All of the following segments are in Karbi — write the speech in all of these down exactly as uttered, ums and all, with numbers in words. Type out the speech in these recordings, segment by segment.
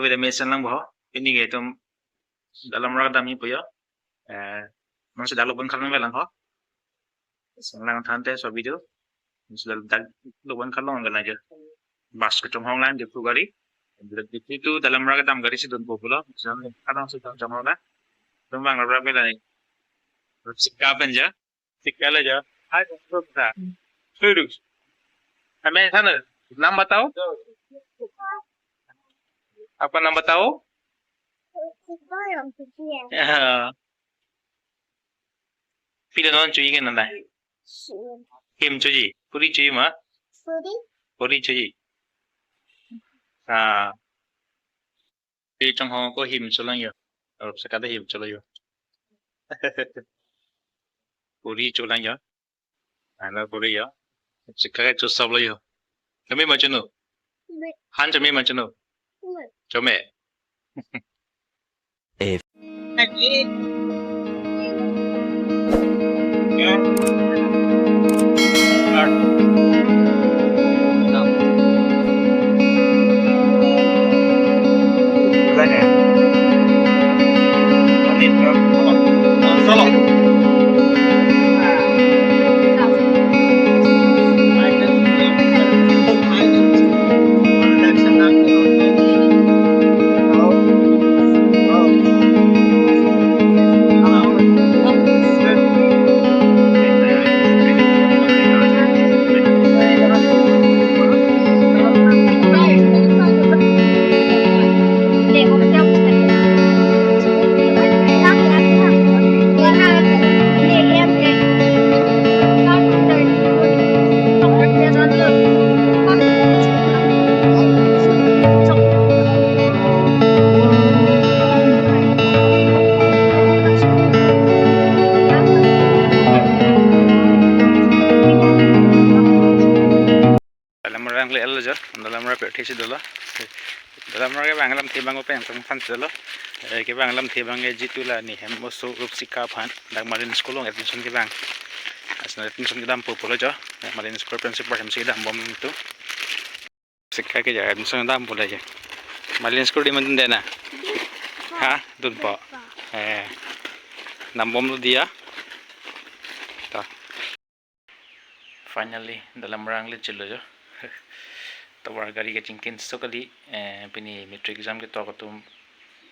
With the mesen lang bo. Pini ke itum dalam rak dam-ipo jo. Eh, non si dalok bang khalang lang ho. Sang lang than te so video. Sudal dalok bang khalang lang jo. Bus kechonghong lang jo pu gari. Itu dalam rak dam gari si dunpo pulo. Sang kadang si chonghong lang. Tumbang rak lang. Sika pen jo. Sika le jo. Hai, sir. Sir. Hame sana. Naam batao? Aapka naam batao? Sika naam kya hai? Pi le non choji ke nang? Him choji, puri choji ma? Puri? Puri choji. Ah. Puri chonghong ko him cholang jo. Arup sika ta him cholo jo. Puri cholang jo. Ano puri jo. Sika ke chosaplo jo. Chome ma chono? Chome. Han chome ma chono? Chome. Chome. A Dalam rak le el jo, dalam rak pe thesi dolo. Dalam rak ke bang lamthe abang pen tong phan dolo. Eh, ke bang lamthe abang ke jitu la ne hem oso Rupsika aphan dak Marlin School along admission ke bang. Asna admission kedampo pulo jo. Marlin School principal hem si dambom tu. Sika ke jo admission dampo le jo. Marlin School di ma dunde na? Ha, dunpo. Eh, dambomlo diya. Ta. Finally, dalam rak le chelo jo. Tovar gari kachingki so kali, eh, pini matric exam ketok atum,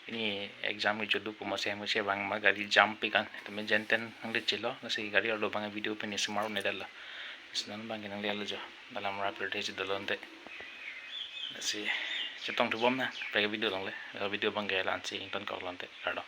pini exam kechodu pu masi hem si bang ma gari jam pi kan. Tumi jenten nangle chelo, lasi gari arlo bang video pini sumar ne dalo. Sinan bang nangle alo jo. Dalam rak pe thesi dolo ante. Lasi chetong thubom na, pe video longle. Video bang ke la-an si ingtonkoklo ante. Kardom.